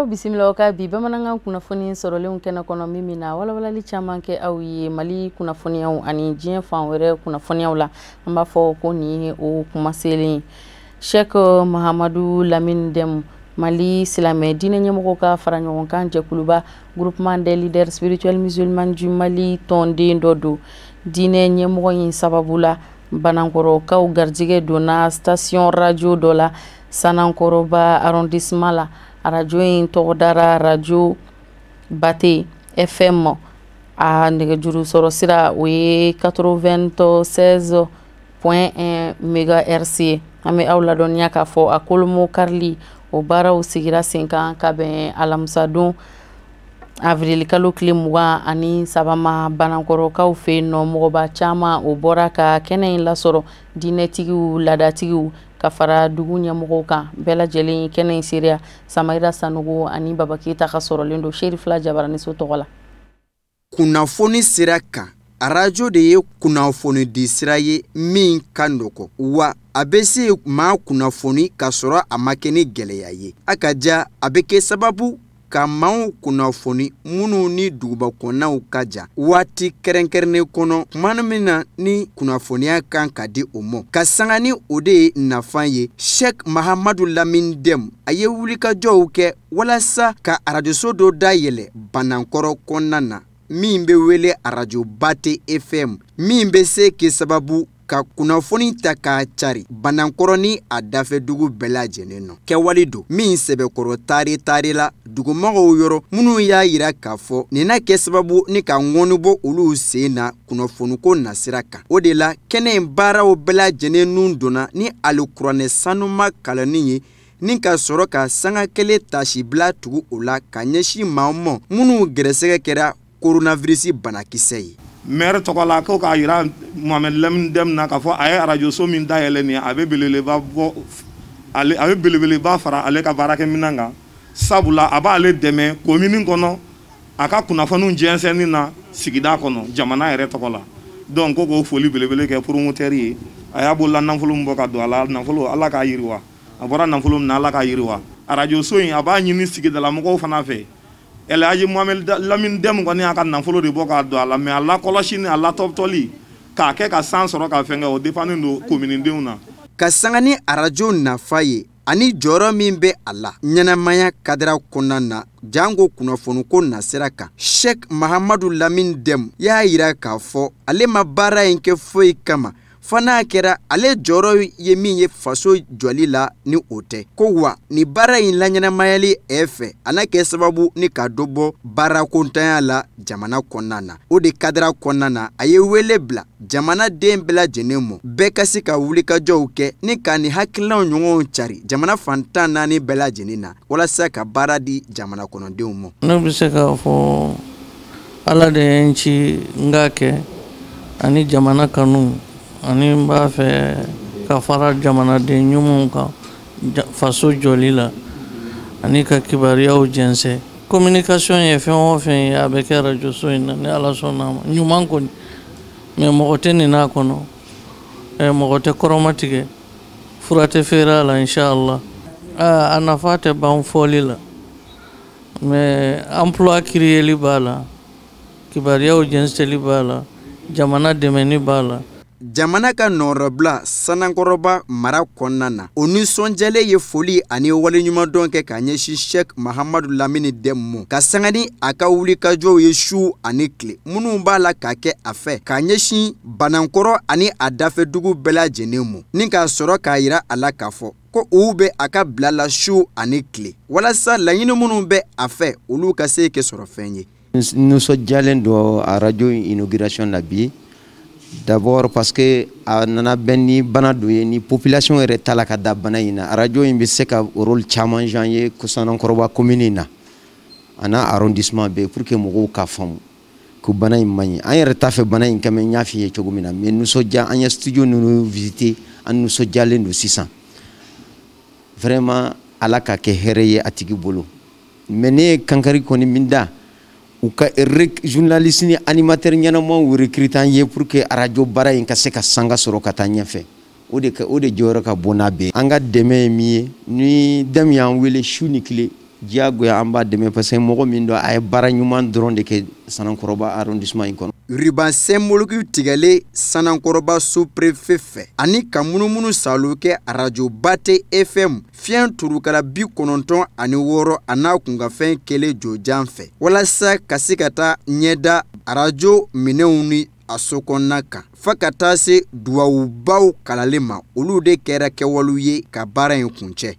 Bisimila ka bi bamanankan kunnafoni sɔrɔlenw kɛnɛ kɔnɔ min min na walawalali caman kɛ aw ye Mali kunnafoniyaw ani diɲɛ fan wɛrɛ kunnafoniyaw la. An b'a fɔ ko nin ye o kumaselen. Cheikh Mahamadou Lamine Dème, Mali silamɛ diinɛ ɲɛmɔgɔw ka fara ɲɔgɔn kan jɛkuluba Groupement des leaders spirituels musulmans du Mali tɔnden dɔ don. Diinɛ ɲɛmɔgɔ in sababu la Banankɔrɔkaw garijɛgɛ donna station radio dɔ la Sanankɔrɔba arrondissement la. Arajo in tɔgɔ dara Radio Bate FM. A nɛgɛjuru sɔrɔ sira o ye 96.1 mégahertz ye. An bɛ aw ladɔnniya k'a fɔ a kolomo karili o baaraw sigira sen kan ka bɛn alamisadon avril kalo tile 23 ma Banankɔrɔkaw fɛ yen nɔ. Mɔgɔba caman o bɔra ka kɛnɛ in lasɔrɔ, diinɛtigiw, laadatigiw ka fara dugu ɲɛmɔgɔw kan. Bɛɛ lajɛlen kɛnɛ in seereya Samayira Sanogo ani Baba Keyita ka sɔrɔlen don Serifila Jabaraniso tɔgɔ la. Kunnafoni sira kan, arajo de ye kunnafoni di sira ye min ka nɔgɔn, wa a bɛ se maa kunnafoni ka sɔrɔ a ma kɛ ni gɛlɛya ye. A ka ja a bɛ kɛ sababu ka maaw kunnafoni minnu ni duguba kɔnɔnaw ka jan waati kɛrɛnkɛrɛnnen kɔnɔ, tuma min na ni kunnafoniya kan ka di o ma. Ka sanga ni o de ye nafa ye, Cheikh Mahamadou Lamine Dème a ye wulikajɔw kɛ walasa ka arajoso dɔ dayɛlɛ Banankɔrɔ kɔnɔna na min bɛ wele arajo Bate FM, min bɛ se kɛ sababu ka kunnafoni ta k'a cari Banankɔrɔ ni a dafɛdugu bɛɛ lajɛlen nɔ. Kɛwale don min sɛbɛkɔrɔ taari taari la dugumɔgɔw yɔrɔ minnu y'a yira k'a fɔ nin na kɛ sababu ni ka ŋɔni bɔ olu sen na kunnafoniko nasira kan. O de la kɛnɛ in baaraw bɛɛ lajɛlen nun donna ni alikuranɛ sanuma kalanni ye, ni ka sɔrɔ ka sanga kelen tasibila tugu o la ka ɲɛsin maaw ma minnu gɛrɛsɛgɛ kɛra coronavirus banakisɛ ye. Maire tɔgɔ la ko k'a yira Mohamed Lamine Dème na k'a fɔ a ye arajoso min dayɛlɛ nin ye, a bɛ belebeleba bɔ ale, a bɛ belebeleba fara ale ka baarakɛminɛn kan, sabula a b'ale dɛmɛ commune kɔnɔ a ka kunnafoniw jɛnsɛnni na sigida kɔnɔ jamana yɛrɛ tɔgɔ la. Donc ko k'o foli belebele kɛ promoteur ye. A y'a bolola nafolo min bɔ ka don a la, nafolo Ala k'a yiriwa, a bɔra nafolo min na Ala k'a yiriwa. Arajoso in a b'a ɲini sigidalamɔgɔw fana fɛ. El Hadji Mohamed Lamine Dème kɔni y'a ka nafolo de bɔ k'a don a la, mais a lakɔlɔsi ni a latɔbɔtɔli k'a kɛ ka san sɔrɔ ka fɛn kɛ, o dépendant don commune na. Ka sanga ni arajo nafa ye ani jɔyɔrɔ min bɛ a la ɲɛnamaya kadira kɔnɔna na, janko kunnafoniko nasira kan, Cheikh Mahamadou Lamine Dème y'a yira k'a fɔ ale ma baara in kɛ foyi kama fo n'a kɛra ale jɔyɔrɔ ye min ye faso jɔli la ni o tɛ. Ko wa ni baara in laɲɛnamayali ɛ fɛ a n'a kɛ sababu ni ka dɔ bɔ baarakontanya la jamana kɔnɔna na. O de kadira kɔnɔna na a ye wele bila jamanaden bɛɛ lajɛlen ma, bɛɛ ka se ka wulikajɔw kɛ ni ka nin hakilinaw ɲɔgɔnw cari jamana fan 14 bɛɛ lajɛlen na walasa ka baara di jamana kɔnɔdenw ma. Ne bɛ se k'a fɔ Ala de ye n ci n k'a kɛ ani jamana kanu, ani n b'a fɛ ka fara jamanaden ɲumanw kan faso jɔli la ani ka kibaruyaw jɛnsɛn. Communication ye fɛn o fɛn ye, a bɛ kɛ arajoso in na ni Ala sɔnna a ma. Ɲuman kɔni, mais mɔgɔ tɛ nin n'a kɔnɔ, mɔgɔ tɛ kɔrɔma tigɛ, fura tɛ feere a la inshallah. A nafa tɛ ban fɔli la, mais emploi créeli b'a la, kibaruyaw jɛnsɛnli b'a la, jamana dɛmɛni b'a la. Jamana ka nɔrɔbila Sanankɔrɔba mara kɔnɔna na, o nisɔndiyalen ye foli ani waleɲumandɔn kɛ ka ɲɛsin Cheikh Mahamadou Lamine Dème ma, ka sanga ni a ka wulikajɔw ye su ani tile minnu b'a la ka kɛ a fɛ ka ɲɛsin Banankɔrɔ ani a dafɛdugu bɛɛ lajɛlen ma, ni k'a sɔrɔ k'a yira a la k'a fɔ ko u bɛ a ka bila la su ani tile walasa laɲini minnu bɛ a fɛ olu ka se kɛ sɔrɔ fɛn ye. Nisɔndiyalen don arajo inauguration la bi. D'abord parce que a nana bɛn ni bana dɔ ye, ni population yɛrɛ ta la ka da bana in na. Arajo in bɛ se ka rôle caman jouer an ye Sanankɔrɔba commune in na, a n'a arrondissement bɛɛ, pour que mɔgɔw k'a faamu ko bana in man ɲi. An yɛrɛ t'a fɛ bana in kɛmɛ, n y'a f'i ye cogo min na, mais nisɔndiya, an ye studio ninnu visiter, an nisɔndiyalen don sisan. Vraiment Ala ka kɛ hɛrɛ ye a tigi bolo. Mais ne ye kankari kɔni min da, U ka journaliste ni animateur ɲɛnamaw recruter an ye pour que arajo baara in ka se ka sanga sɔrɔ ka taa ɲɛfɛ. O de jɔyɔrɔ ka bon n'a bɛɛ. An ka dɛmɛ ye min ye, ni dɛmɛ y'an wele su ni tile, diyagoya an b'a dɛmɛ parce que mɔgɔ min don, a ye baara ɲuman dɔrɔn de kɛ Sanankɔrɔba arrondissement in kɔnɔ. Ruban symbolique tigɛlen Sanankɔrɔba sous-préfet fɛ ani ka munumunu salo kɛ arajo Bate FM fiɲɛ turukala 96 a n'a kunkanfɛn kelen jɔjan fɛ walasa ka se ka taa ɲɛda arajo minɛnw ni a so kɔnɔna kan fo ka taa se duwawubaw kalalen ma, olu de kɛra kɛwalew ye ka baara in kuncɛ.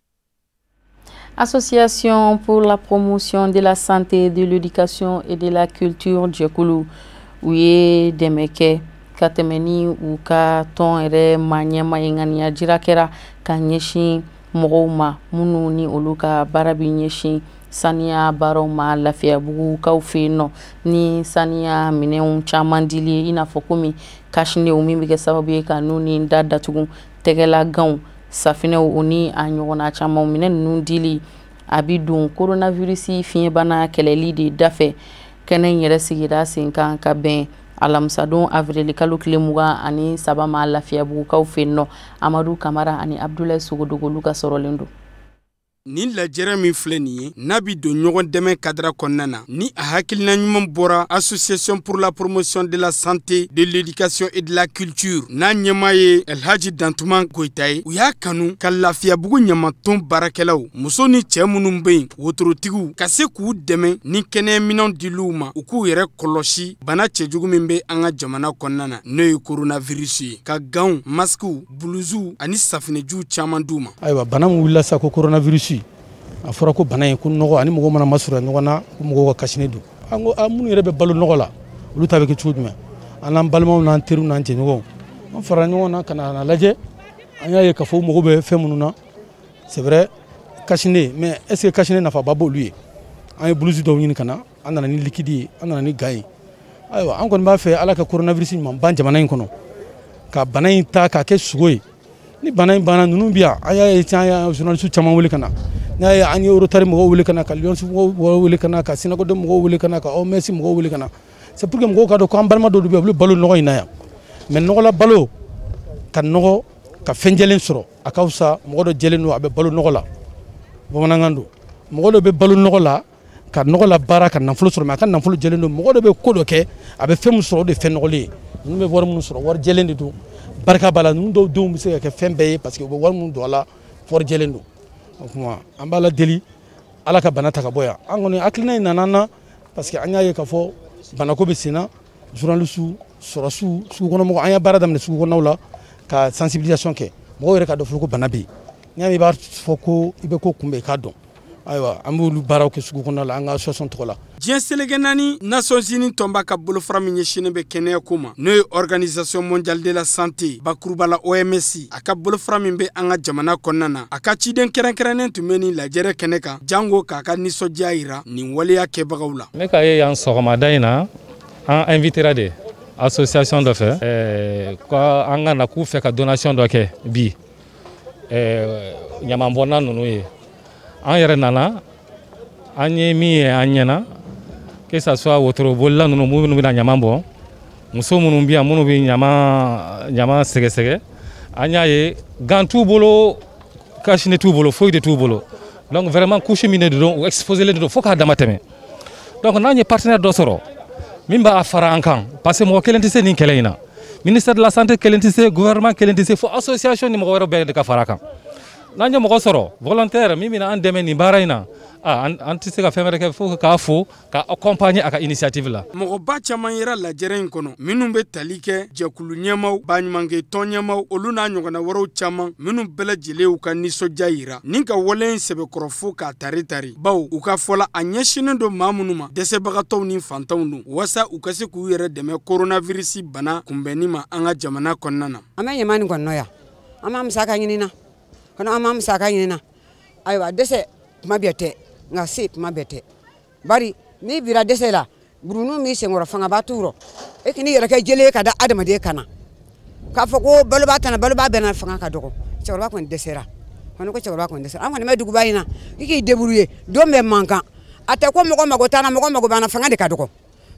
Association pour la promotion de la santé, de l'éducation et de la culture jɛkulu, u ye dɛmɛ kɛ ka tɛmɛ ni u ka tɔn yɛrɛ maa ɲɛma ye. Ŋaniya jira kɛra ka ɲɛsin mɔgɔw ma minnu ni olu ka baara bɛ ɲɛsin saniya baaraw ma Lafiyabugukaw fɛ yen nɔ, ni saniya minɛnw caman dili ye, i n'a fɔ komi cache-nez min bɛ kɛ sababu ye ka nun ni da datugu, tɛgɛlaganw, safinɛw, o ni a ɲɔgɔnna caman. Minɛn ninnu dili a bɛ don coronavirus fiɲɛbana kɛlɛli de dafɛ. Kɛnɛ in yɛrɛ sigira sen kan ka bɛn alamisadon avril kalo tile 23 ma Lafiyabugukaw fɛ yen nɔ. Amadu Kamara ani Abdoulaye Sogodogo olu ka sɔrɔlen don. Nin lajɛrɛ min filɛ nin ye, n'a bi don ɲɔgɔn dɛmɛ cadre kɔnɔna na, ni a hakilina ɲuman bɔra Association pour la promotion de la santé, de l'éducation et de la culture n'a ɲɛmaa ye Elhaji Dantuman Goyita ye, u y'a kanu ka Lafiyabugu ɲamatɔn baarakɛlaw, muso ni cɛ minnu bɛ yen, wotorotigiw, ka se k'u dɛmɛ ni kɛnɛyaminɛnw diliw ma, u k'u yɛrɛ kɔlɔsi bana cɛjugu min bɛ an ka jamana kɔnɔna na, n'o ye coronavirus ye, ka ganw, masques, blouses ani safinɛjiw caman d'u ma. Ayiwa, bana min wulila sa ko coronavirus, a fɔra ko bana in ko nɔgɔ ani mɔgɔ mana masurunya ɲɔgɔn na, ko mɔgɔw ka kasini don. An ko minnu yɛrɛ bɛ balo nɔgɔ la, olu ta bɛ kɛ cogo jumɛn? An n'an balimaw n'an teriw n'an jɛɲɔgɔnw, an fara ɲɔgɔn na ka na lajɛ. An y'a ye k'a fɔ u mago bɛ fɛn minnu na, c'est vrai cache-nez, mais est ce que cache-nez nafaba b'olu ye? An ye blouse dɔw ɲini ka na, an nana ni liquide ye, an nana ni gants ye. Ayiwa, an kɔni b'a fɛ Ala ka coronavirus ɲuman ban jamana in kɔnɔ, ka bana in ta k'a kɛ sogo ye. Ni bana in banna, ninnu bi yan, an y'a ye, an ye journaliste caman wele ka na, n'a ye an ye Rotary mɔgɔw wele ka na, ka Lions mɔgɔw wele ka na, ka Synagogue mɔgɔw wele ka na, ka OMS mɔgɔw wele ka na. C'est pour que mɔgɔw ka dɔn ko an balima dɔw de bɛ yen, olu balo nɔgɔ in na yan. Mais nɔgɔla balo ka nɔgɔ ka fɛn jɛlen sɔrɔ, a ka fisa mɔgɔ dɔ jɛlen don a bɛ balo nɔgɔ la, bamanankan don. Mɔgɔ dɔ bɛ balo nɔgɔ la ka nɔgɔ la baara ka nafolo sɔrɔ, mais a ka nafolo jɛlen don. Mɔgɔ dɔ bɛ ko dɔ kɛ, a bɛ fɛn min sɔrɔ, o de ye fɛn nɔgɔlen ye. Ninnu bɛ wari minnu sɔrɔ, wari jɛlen de don, barika b'a la. Ninnu dɔw denw bɛ se ka kɛ fɛn bɛɛ ye parce que u bɛ wari minnu don a la, wari jɛlen don. O tuma an b'a la deli Ala ka bana ta ka bɔ yan. An kɔni hakilina in nana an na parce que an y'a ye k'a fɔ banako bɛ sen na, journaliste, sɔrɔsiw, sugukɔnɔmɔgɔw, an ye baara daminɛ sugu kɔnɔnaw la ka sensibilisation kɛ, mɔgɔw yɛrɛ ka dɔn fɔlɔ ko bana bɛ yen. N'i y'a mɛn i b'a fɔ ko i bɛ ko kunbɛn, i k'a dɔn. Ayiwa, an b'olu baaraw kɛ sugu kɔnɔna la an ka association tɔgɔ la. Diɲɛ seleke naani Nations Unies tɔnba ka bolofara min ɲɛsinnen bɛ kɛnɛyako ma, n'o ye Organisation mondiale de la santé, bakuruba la OMS, a ka bolofara min bɛ an ka jamana kɔnɔna na, a ka ciden kɛrɛnkɛrɛnnen tun bɛ nin lajɛrɛ kɛnɛ kan, jango k'a ka nisɔndiya yira nin waleya kɛbagaw la. Ne ka ye yan sɔgɔmada in na, an invitera de association dɔ fɛ, ko an ka na k'u fɛ ka donation dɔ kɛ bi ɲamanbɔnna ninnu ye. An yɛrɛ nana, an ye min ye an ɲɛna, que ça soit wotorobolila ninnu minnu bɛna ɲaman bɔn, muso minnu bɛ yan minnu bɛ ɲaman sɛgɛsɛgɛ, an y'a ye gants t'u bolo, cache-nez t'u bolo, foyi de t'u bolo. Donc vraiment couche min de don, u exposé len don fo k'a dama tɛmɛ. Donc n'an ye partenaire dɔ sɔrɔ min b'a fara an kan, parce que mɔgɔ kelen tɛ se nin kɛlɛ in na, ministère de la santé kelen tɛ se, gouvernement kelen tɛ se, fo association ni mɔgɔ wɛrɛ bɛɛ de ka fara a kan. N'an ye mɔgɔ sɔrɔ volontaire min bɛna an dɛmɛ nin baara in na, an tɛ se ka fɛn wɛrɛ kɛ fo k'a fo ka accompagner a ka initiative la. Mɔgɔba caman yera lajɛrɛ in kɔnɔ minnu bɛ tali kɛ jɛkulu ɲɛmaw, baɲumankɛ tɔn ɲɛmaw, olu n'a ɲɔgɔnna wɛrɛw caman minnu bɛɛ lajɛlen y'u ka nisɔndiya yira ni ka wale in sɛbɛkɔrɔ fo k'a tari tari, bawo u ka fɔ la a ɲɛsinnen don maa minnu ma, dɛsɛbagatɔw ni fantanw don, walasa u ka se k'u yɛrɛ dɛmɛ coronavirus bana kunbɛnni ma an ka jamana kɔnɔna na. An bɛ ɲaman nin kɔnɔ yan, an b'a musaka ɲini na, kɔnɔ an b'a musaka ɲini na. Ayiwa, dɛsɛ kuma bɛɛ tɛ, nka se kuma bɛɛ tɛ, bari n'i bira dɛsɛ la, burunu min senkɔrɔ fangaba t'u rɔ, e k'i yɛrɛ kɛ jelen ye ka da adamaden kan na, k'a fɔ ko balo b'a tana, balo b'a bɛɛ na, fanga ka dɔgɔ. Cɛkɔrɔba kɔni dɛsɛra, kɔni ko cɛkɔrɔba kɔni dɛsɛra. An kɔni bɛ duguba in na, i k'i débrouiller, don bɛɛ man kan. A tɛ ko mɔgɔ mago t'an na, mɔgɔ mago b'an na, fanga de ka dɔgɔ.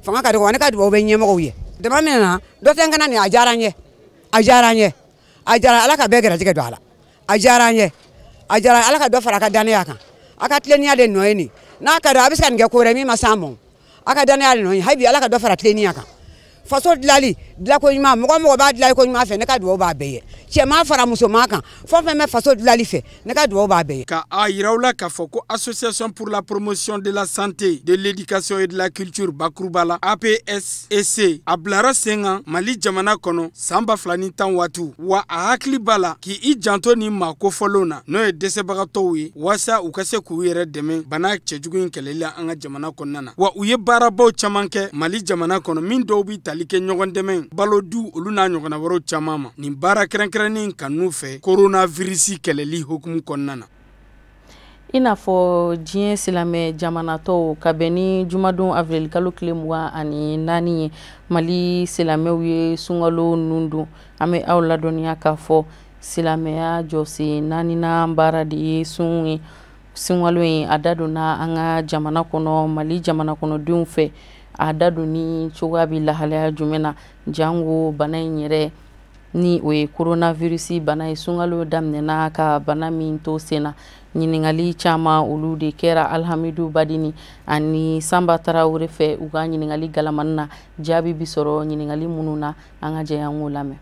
Fanga ka dɔgɔ, ne ka dugawu bɛ ɲɛmɔgɔw ye. Dama min na, dɔ tɛ n kana nin, a diyara n ye. A diyara n ye. A diyara, Ala ka bɛɛ gɛrɛjɛgɛ don a la. A diyara n ye. A diyara, Ala ka dɔ fara a ka danaya kan. A ka tilennenya de nɔ ye nin. N'a ka dɔn a bɛ se ka nin kɛ ko wɛrɛ min ma s'an ma. A ka danaya de nɔ ye. Hali bi Ala ka dɔ fara tilennenya kan. Faso dilali, dilako ɲuman, mɔgɔ mɔgɔ b'a dilan i ko ɲuman fɛ, ne ka dugawu b'a bɛɛ ye. Cɛman fara musoman kan, fɛn fɛn bɛ faso dilali fɛ, ne ka dugawu b'a bɛɛ ye. Ka a yira aw la k'a fɔ ko Association pour la promotion de la santé, de l'éducation et de la culture bakuruba la, APSEC, a bilara sen kan Mali jamana kɔnɔ san 2010 waatiw, wa a hakili b'a la k'i janto ni maa kofɔlenw na, n'o ye dɛsɛbagatɔw ye, waasa u ka se k'u yɛrɛ dɛmɛ bana cɛjugu in kɛlɛli la an ka jamana kɔnɔna na. Wa u ye baarabaw caman kɛ Mali jamana kɔnɔ, min dɔw bɛ tali kɛ ɲɔgɔn dɛmɛ, balo du, olu n'a ɲɔgɔnna wɛrɛw caman ma. Nin baara kɛrɛnkɛrɛnnen kanu fɛ coronavirus kɛlɛli hukumu kɔnɔna na. I n'a fɔ diɲɛ silamɛ jamanatɔw, ka bɛn ni jumadon avril kalo tile 24 ye, Mali silamɛw ye sunkalo nun don. An bɛ aw ladɔnniya k'a fɔ silamɛya jɔsen naaninan baara de ye sun ye. Sunkalo in a da donna an ka jamana kɔnɔ, Mali jamana kɔnɔdenw fɛ, a da donni cogoya bɛ lahalaya jumɛn na, jango bana in yɛrɛ ni o ye coronavirus bana ye, sunkalo daminɛna ka bana min to sen na. Ɲininkali caman olu de kɛra Alhamidu Badini ani Sanba Tarawele fɛ u ka ɲininkali galamani na, jaabi bi sɔrɔ ɲininkali minnu na, an ka jɛ an k'o lamɛn.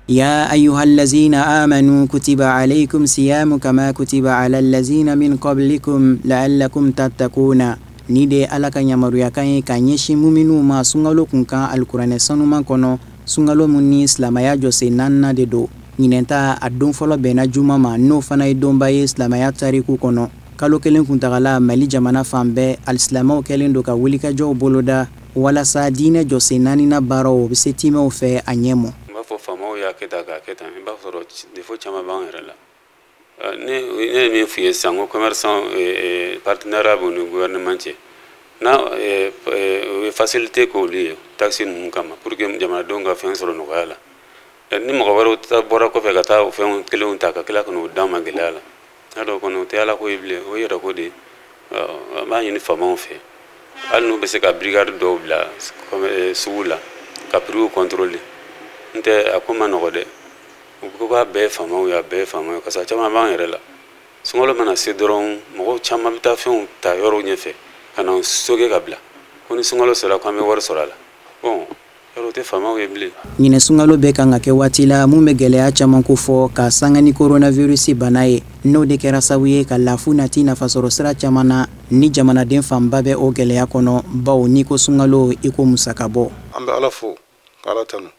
يا أيها الذين آمنوا كتب عليكم صيام كما كتب على الذين من قبلكم لعلكم تتقون. Ni de Ala ka yamaruya kan ye ka ɲɛsin muminuw ma sunkalo kun kan alikuranɛ sanuman kɔnɔ, sunkalo mun ni silamɛya jɔsen naaninan de don. Ɲinɛn ta a don fɔlɔ bɛnna juma ma, n'o fana ye donba ye silamɛya tariku kɔnɔ. Kalo kelen kuntagala, Mali jamana fan bɛɛ alisilamɛw kɛlen don ka wulikajɔw boloda walasa diinɛ jɔsen naaninan baaraw bɛ se timɛw fɛ a ɲɛ mɔ. N b'a fɔ faamaw y'a kɛ tan k'a kɛ tan, i b'a sɔrɔ défaut caman b'an yɛrɛ la. Ne ye min f'i ye sisan, ko commerçant partenariat b'u ni gouvernement cɛ, n'a o ye facilité k'olu ye taxe ninnu kama pour que jamanadenw ka fɛn sɔrɔ nɔgɔya la. Ni mɔgɔ wɛrɛw ta bɔra kɔfɛ ka taa o fɛnw kelenw ta ka tila ka n'o d'an ma gɛlɛya la, n'a dɔn kɔni o tɛ Ala ko ye bilen, o ye yɛrɛ ko de ye. An b'a ɲini faamaw fɛ, hali n'u bɛ se ka brigade dɔw bila sugu la ka prix contrôler, n tɛ a ko ma nɔgɔ dɛ. U ko k'a bɛɛ ye faamaw ye, a bɛɛ ye faamaw ye, parce que a caman b'an yɛrɛ la. Sunkalo mana se dɔrɔn, mɔgɔw caman bɛ taa fɛnw ta yɔrɔw ɲɛfɛ ka na soge ka bila, ko ni sunkalo sera k'an bɛ wari sɔrɔ a la. Bon, yɔrɔ tɛ faamaw ye bilen. Ɲinɛ sunkalo bɛ kan ka kɛ waati la mun bɛ gɛlɛya caman ko fɔ ka sanga ni coronavirus bana ye, n'o de kɛra sababu ye ka lafu nati nafasɔrɔ sira caman na ni jamanaden fanba bɛ o gɛlɛya kɔnɔ, bawo n'i ko sunkalo i ko musaka bɔ. An bɛ Ala fo ka Ala tanu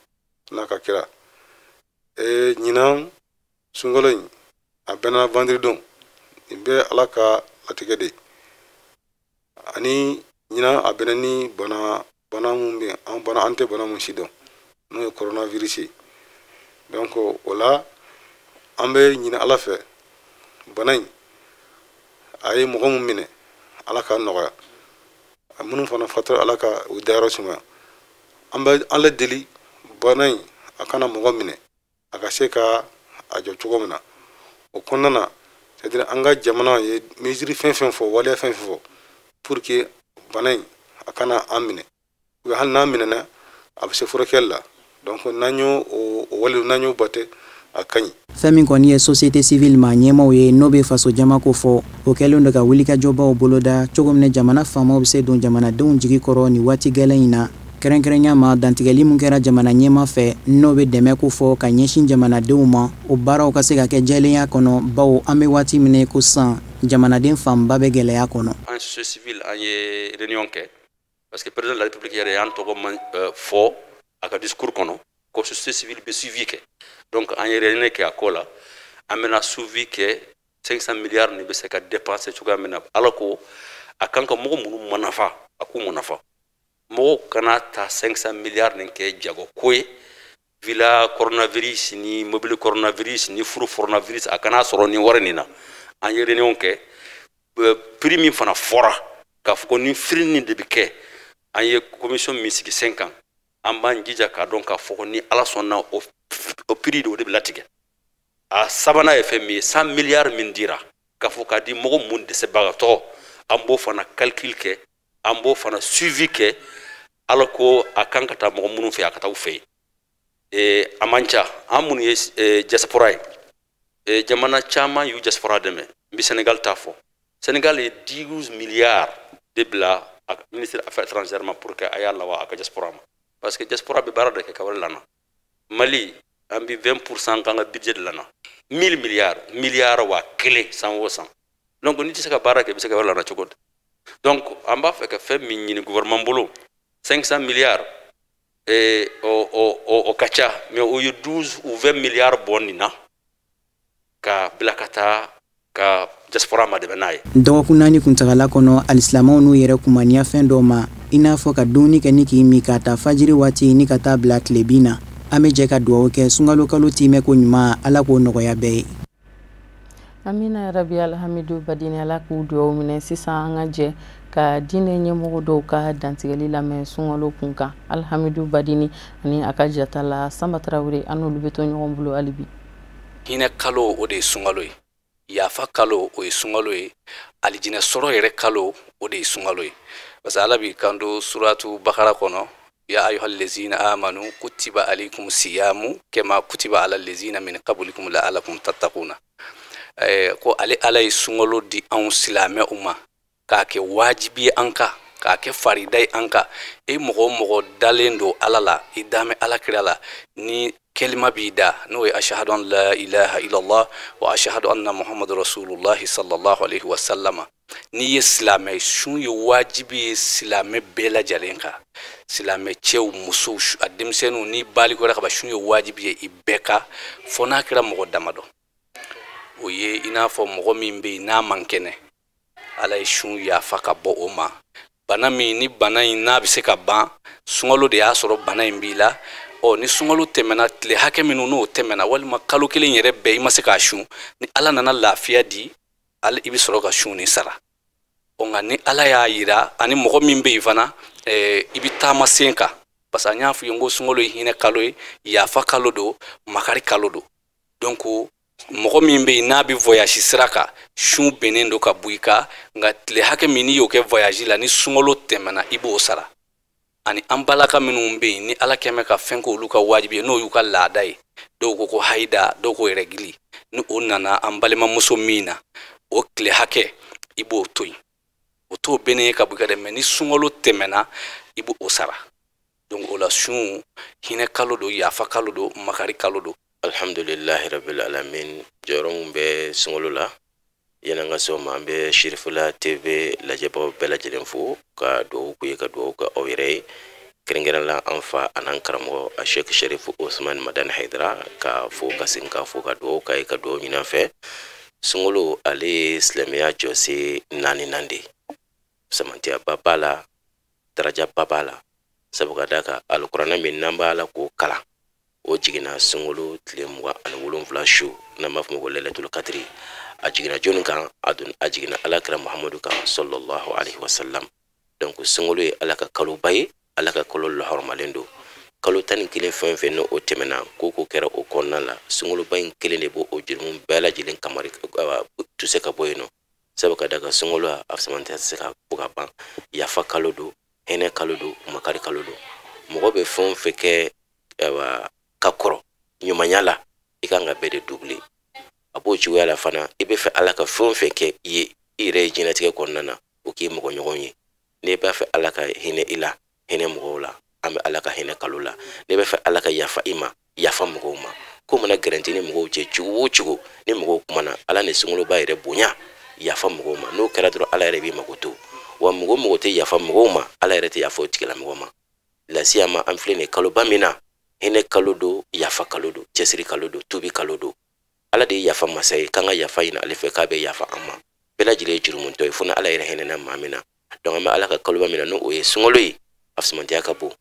n'a ka kira. Ɲinan sunkalo in a bɛnna vendredi don, nin bɛ Ala ka latigɛ de ye. Ani ɲinan a bɛnna ni bana mun bɛ an bana, an tɛ bana mun si dɔn, n'o ye coronavirus ye. Donc o la an bɛ ɲini Ala fɛ, bana in a ye mɔgɔ mun minɛ, Ala k'a nɔgɔya, a minnu fana fatura, Ala ka u dayɔrɔ sumaya. An bɛ Ala deli bana in a kana mɔgɔ minɛ, a ka se ka a jɔ cogo min na. O kɔnɔna na, c'est-à-dire an ka jamana ye mesure fɛn fɛn fɔ, waleya fɛn fɛn fɔ pour que bana in a kana an minɛ, ou hali n'an minɛna a bɛ se furakɛli la. Donc n'an y'o o wale, n'an y'o bate, a ka ɲi. Fɛn min kɔni ye société civile maa ɲɛmaaw ye, n'o bɛ faso jama ko fɔ, o kɛlen don ka wulikajɔbaw boloda cogo min na jamana faamaw bɛ se don jamanadenw jigi kɔrɔ nin waati gɛlɛn in na. Kɛrɛnkɛrɛnya ma, dantigɛli mun kɛra jamana ɲɛmaa fɛ, n'o bɛ dɛmɛ ko fɔ ka ɲɛsin jamanadenw ma, o baaraw ka se ka kɛ jɛlenya kɔnɔ, bawo an bɛ waati min na ko sisan jamanaden fanba bɛ gɛlɛya kɔnɔ. An société civile an ye réunion kɛ, parce que président de la République yɛrɛ y'an tɔgɔ man fɔ a ka discours kɔnɔ ko société civile bɛ suivi kɛ. Donc an ye réunion kɛ a ko la, an bɛna suivi kɛ 500 milliards nin bɛ se ka dépenser cogoya min na. Ala ko a kan ka mɔgɔ minnu manafa, a k'u manafa. Mɔgɔw kana ta 500 milliards nin kɛ jago ko ye, villa coronavirus ni mobile coronavirus ni furu coronavirus, a kana sɔrɔ ni wari nin na. An ye réunion kɛ, prix min fana fɔra k'a fɔ ko ni prix nin de bɛ kɛ, an ye commission min sigi 5 ans, an b'an jija k'a dɔn k'a fɔ ko ni Ala sɔnna o prix de, o de bɛ latigɛ. A sabanan ye fɛn min ye, 100 milliards min dira k'a fɔ k'a di mɔgɔ mun dɛsɛbagatɔ, An b'o fana calcul kɛ, an b'o fana suivi kɛ. Ala ko a kan ka taa mɔgɔ minnu fɛ, a ka taa u fɛ yen. A man ca an minnu ye diaspora ye. Jamana caman y'u diaspora dɛmɛ. N bɛ Sénégal ta fɔ. Sénégal ye 12 milliards de bila a ministre affaires étrangères ma pour que a y'a lawa a ka diaspora ma, parce que diaspora bɛ baara de kɛ ka wari lana. Mali, an bɛ 20% k'an ka budget de lana, 1000 milliards, miliyari 1000 san o san. Donc n'i tɛ se ka baara kɛ, i bɛ se ka wari lana cogo di? Donc an b'a fɛ ka fɛn min ɲini gouvernement bolo, 500 milliards, o ka ca, mais o ye 12 ou 20 milliards bɔ nin na ka bila ka taa ka diaspora ma dɛmɛ n'a ye. Dɔgɔkun 4 kuntagala kɔnɔ, alisilamɛw n'u yɛrɛ kumaniya fɛn dɔw ma, i n'a fɔ ka dumuni kɛ ni k'i min k'a ta fajiri waati ni ka taa bila tilebin na. An bɛ jɛ ka dugawu kɛ sunkalo kalo timɛ ko ɲuman, Ala k'o nɔgɔya bɛɛ ye. Amina rabi. Alhamidu Badini, Ala k'u dugawu minɛ. Sisan an ka jɛ ka diinɛ ɲɛmɔgɔ dɔw ka dantigɛli lamɛn sunkalo kun kan. Alhamidu Badini ani a ka jata la Sanba Tarawele, an n'olu bɛ to ɲɔgɔn bolo hali bi. Hinɛ kalo, o de ye sunkalo ye. Yafa kalo, o ye sunkalo ye. Alijinɛ sɔrɔ yɛrɛ kalo, o de ye sunkalo ye, parce que Ala b'i kanto suratu Bakara kɔnɔ: ya ayuha lezina amanu kutiba alaykum siyamu kama kutiba ala lezina min qablikum la'alakum tattakuna. Ko ale Ala ye sunkalo di anw silamɛw ma k'a kɛ wajibi ye an kan, k'a kɛ farida ye an kan. E mɔgɔ o mɔgɔ dalen don Ala la, i damɛ Ala kira la, ni kelima b'i da, n'o ye ashahadu an la ilaha illallah wa ashahadu anna muhammadu rasulullahi sallallahu alaihi wa sallama, n'i ye silamɛ, sun ye wajibi ye silamɛ bɛɛ lajɛlen kan, silamɛ cɛw, musow, a denmisɛnninw, ni balikora ka ban, sun ye wajibi ye i bɛɛ kan, fo n'a kɛra mɔgɔ damadɔ. O ye i n'a fɔ mɔgɔ min bɛ yen n'a man kɛnɛ, Ala ye sun yafa ka bɔ o ma. Bana min ni bana in n'a bɛ se ka ban, sunkalo de y'a sɔrɔ bana in b'i la. Ɔ, ni sunkalo tɛmɛna, tile hakɛ minnu n'o tɛmɛna, walima kalo kelen yɛrɛ bɛɛ i ma se k'a sun, ni Ala nana lafiya di, i bɛ sɔrɔ ka sun ni sara. Ɔ, nka ni Ala y'a yira ani mɔgɔ min bɛ yen fana, i bɛ taama sen kan, parce que an y'a f'i ye n ko sunkalo ye hinɛ kalo ye, yafa kalo don, makari kalo don. Donc mɔgɔ min bɛ yen n'a bɛ voyage sira kan, sun bɛnnen don ka bɔ i kan, nka tile hakɛ min n'i y'o kɛ voyage la, ni sunkalo tɛmɛna, i b'o sara. Ani an balaka minnu bɛ yen ni Ala kɛmɛ ka fɛn k'olu ka wajibi ye, n'o y'u ka laada ye, dɔw ko ko hayida, dɔw ko règle, ni o nana an balimamuso min na, o tile hakɛ i b'o to yen, o t'o bɛnnen ye ka bɔ i kan dɛ, mɛ ni sunkalo tɛmɛna, i b'o sara. Donc o la, sun hinɛ kalo don, yafa kalo don, makari kalo don. Alhamdulilahi rabbil alamin. Jɔyɔrɔ mun bɛ sunkalo la, yan'an ka se o ma, an bɛ Sirifila TV lajɛbagaw bɛɛ lajɛlen fo ka dugawu k'u ye, ka dugawu kɛ aw yɛrɛ ye, kɛrɛnkɛrɛn la an fa an'an karamɔgɔ a Sheikh Sherifu Osman Madani Haidara, ka fo ka segin ka fo, ka dugawu k'a ye, ka dugawu ɲini an fɛ. Sunkalo, ale ye silamɛya jɔsen naaninan de ye. Samantiyaba b'a la, darajaba b'a la, sabu ka d'a kan alikuranɛ min n'an b'a la k'o kalan, o jiginna sunkalo tile 27 su, n'an b'a fɔ ma ko lailatul kadiri. A jiginna jɔnni kan? A don a jiginna Ala kira Muhamadu kan sallallahu alaihi wasallam. Donc sunkalo ye Ala ka kaloba ye, Ala ka kalo lahɔrɔmalen don. Kalo 11 fɛn fɛn n'o tɛmɛna, ko ko kɛra o kɔnɔna la, sunkaloba in kelen de b'o o jurumu bɛɛ lajɛlen kamari tuse ka bɔ yen nɔ, sabu ka da kan sunkalo a samantɛ tɛ se ka fɔ ka ban. Yafa kalo don, hinɛ kalo don, makari kalo don. Mɔgɔ bɛ fɛn o fɛn kɛ, ayiwa, ka kɔrɔ ɲumanya la, i kan ka bɛɛ de doubler. A b'o cogoya la fana, i bɛ fɛ Ala ka fɛn o fɛn kɛ i ye i yɛrɛ ye diɲɛlatigɛ kɔnɔna na, o k'i mɔgɔ ɲɔgɔn ye. N'i b'a fɛ Ala ka hinɛ i la, hinɛ mɔgɔw la. An bɛ Ala ka hinɛ kalo la. N'i b'a fɛ Ala ka yafa i ma, yafa mɔgɔw ma. Ko mana gɛrɛnti ni mɔgɔw cɛ cogo o cogo, ni mɔgɔw kumana, Ala ni sunkaloba yɛrɛ bonya, yafa mɔgɔw ma. N'o kɛra dɔrɔn, Ala yɛrɛ b'i mako to. Wa mɔgɔ o mɔgɔ tɛ yafa mɔgɔw ma, Ala yɛrɛ tɛ yafa o tigilamɔgɔ ma. Lasiyama an filɛ nin kaloba min na, hinɛ kalo don, yafa kalo don, cɛsiri kalo don, tubi kalo don. Ala de ye yafa masa ye, k'an ka yafa ɲini ale fɛ, k'a bɛ yafa an ma. Bɛɛ lajɛlen ye jurumuntɔ ye, fo ni Ala yɛrɛ hinɛna maa min na. Donc an bɛ Ala ka kaloba min na, n'o ye sunkalo ye, a fisamantiya ka bon.